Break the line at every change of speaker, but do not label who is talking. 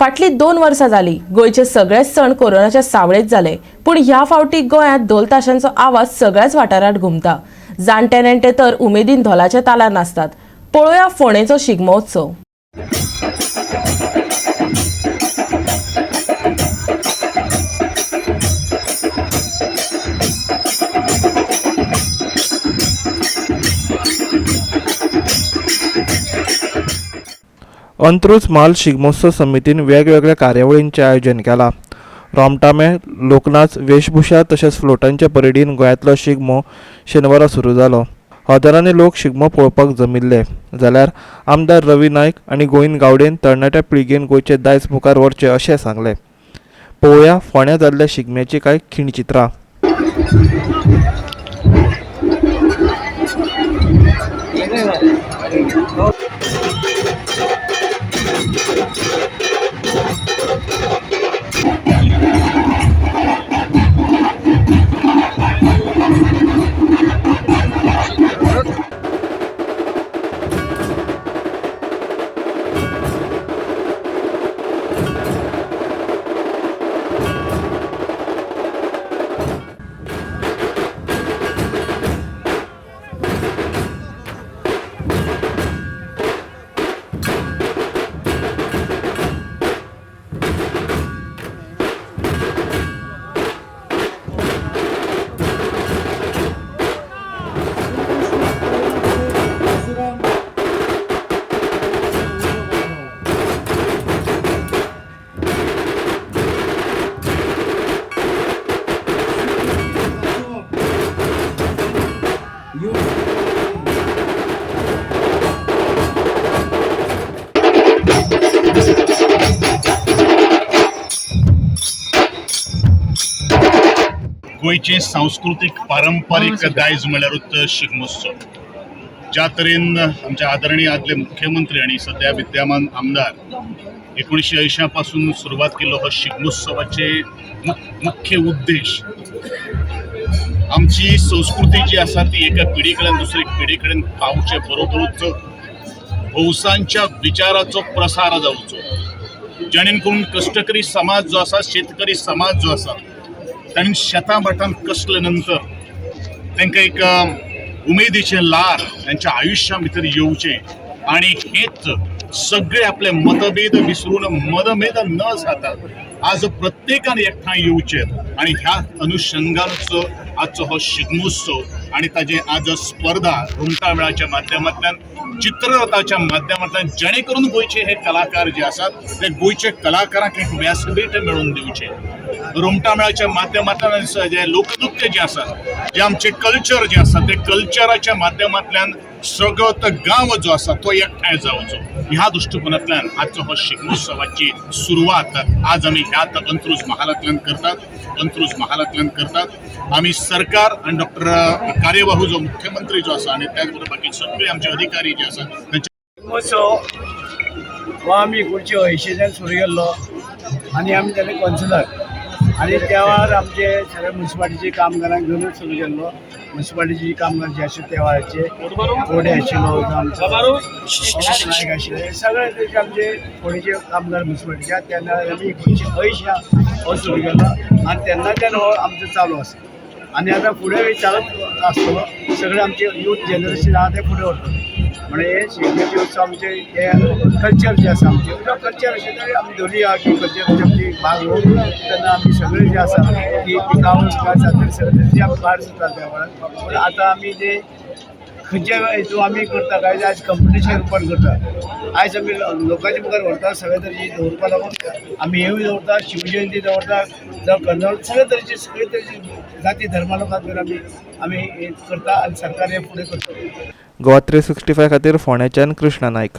फाटलीं 2 वर्सां जाली गोंयचे सगळेच सण कोरोनाच्या सावळेत जाले, पूण ह्या फावटी गोंयांत धोल ताशांचो आवाज सगळ्याच वाठारांत घुमता. जाणटे नेणटे तर उमेदीन धोलाच्या तालार नाचतात. पळोवया फोंडेचो शिगमोत्सव.
अंत्रुज म्हाल शिगमोत्सव समितीन वेगवेगळ्या कार्यावळींचें आयोजन केलां. रोमटामेळ, लोकनाच, वेशभूषा तशेंच फ्लोटांच्या परेडीन गोंयांतलो शिगमो शेनवारा सुरू जालो. हजारांनी लोक शिगमो पळोवपाक जमिल्ले. जाल्यार आमदार रवी नायक आनी गोविंद गावडेन तरणाट्या पिळगेन गोंयचें दायज मुखार व्हरचें अशें सांगलें. पळोवया फोंड्यां जाल्ल्या शिगम्याचीं कांय खिणचित्रां.
गोंयचें सांस्कृतीक पारंपारीक दायज म्हळ्यारूच शिगमोत्सव. ज्या तरेन आमचे आदरणीय आदले मुख्यमंत्री आनी सद्या विद्यमान आमदार 1980 पासून सुरवात केल्लो हो शिगमोत्सवाचे मुख्य उद्देश आमची संस्कृती जी आसा ती एका पिढी कडल्यान दुसरे पिढी कडेन पावचे बरोबरूच भौसांच्या विचाराचो प्रसार जावचो, जेणे करून कश्टकरी समाज जो आसा, शेतकरी समाज जो आसा, तांणी शेतां भाटान कसले नंतर तांकां एक उमेदीचें ल्हार तांच्या आयुश्या भितर येवचें आनी हेच सगळे आपले मतभेद विसरून मतभेद न जाता आज प्रत्येकान एकठांय येवचें आनी ह्या अनुशंगानूच आजचो हो शिगमोत्सव आनी ताजे आज स्पर्धा रोमटामेळाच्या माध्यमांतल्यान, चित्ररथाच्या माध्यमांतल्यान, जेणे करून गोंयचे हे कलाकार जे आसात ते गोंयचे कलाकारांक एक व्यासपीठ मेळोवन दिवचें. रोमटामेळाच्या माध्यमांतल्यान जे लोकनृत्य जे आसा, जे आमचें कल्चर जें आसा, ते कल्चराच्या माध्यमांतल्यान सगळो तो गांव जो आसा तो एकठांय जावचो ह्या दृश्टिकोनांतल्यान आजचो हो शिगमोत्सवाची सुरवात आज आमी ह्या अंत्रुज महालांतल्यान करतात. आमी सरकार आनी डॉक्टर कार्यवाहू जो मुख्यमंत्री जो आसा आनी त्याच बरोबर बाकी सगळे आमचे अधिकारी जे आसा तांचे
शिगमोत्सव हो आमी 1980 सुरू केल्लो आनी आमी जाले कौन्सिलर आनी त्या वेळार आमचे सगळे मुन्सिपालिटीचे कामगारांक घेवनूच सुरू केल्लो. मुन्सिपालिटीचे कामगार जे आशिल्ले त्या वेळाचे कोडे आशिल्लो, आमचो नायक आशिल्ले, सगळे तेजे आमचे फोंडेचे कामगार मुन्सिपालिटीचे तेन्ना आमी 1980 हो सुरू केलो आनी तेन्नाच्यान हो आमचो चालू आसा आनी आतां फुडें चालूच आसतलो. सगळे आमचे यूथ जनरेशन आहा ते फुडें व्हरतले. म्हणजे हे शिगम्याचे उत्सव आमचे हे कल्चर जे आसा आमचे कल्चर अशें तरी आमी धरुया की कल्चराचे आमची भाग हो. तेन्ना आमी सगळे जे आसा की पिकावळ जात्रे सगळे ते आमी भायर सरता त्या वेळार. पूण आतां आमी जे खंयच्या हितून आमी करता काय आयज कंपिटिशन रुपान करता. आयज आमी लोकांच्या मुखार व्हरता सगळे तरेची दवरपा लागून आमी हेवूय दवरता, शिवजयंती दवरता, जावं कर्नावळ, सगळे तरेची जाती धर्मा लोकांक घेवन आमी हे करता आनी सरकार हे फुडें करता.
गोवा 365 खातीर फोंड्याच्यान कृष्णा नायक.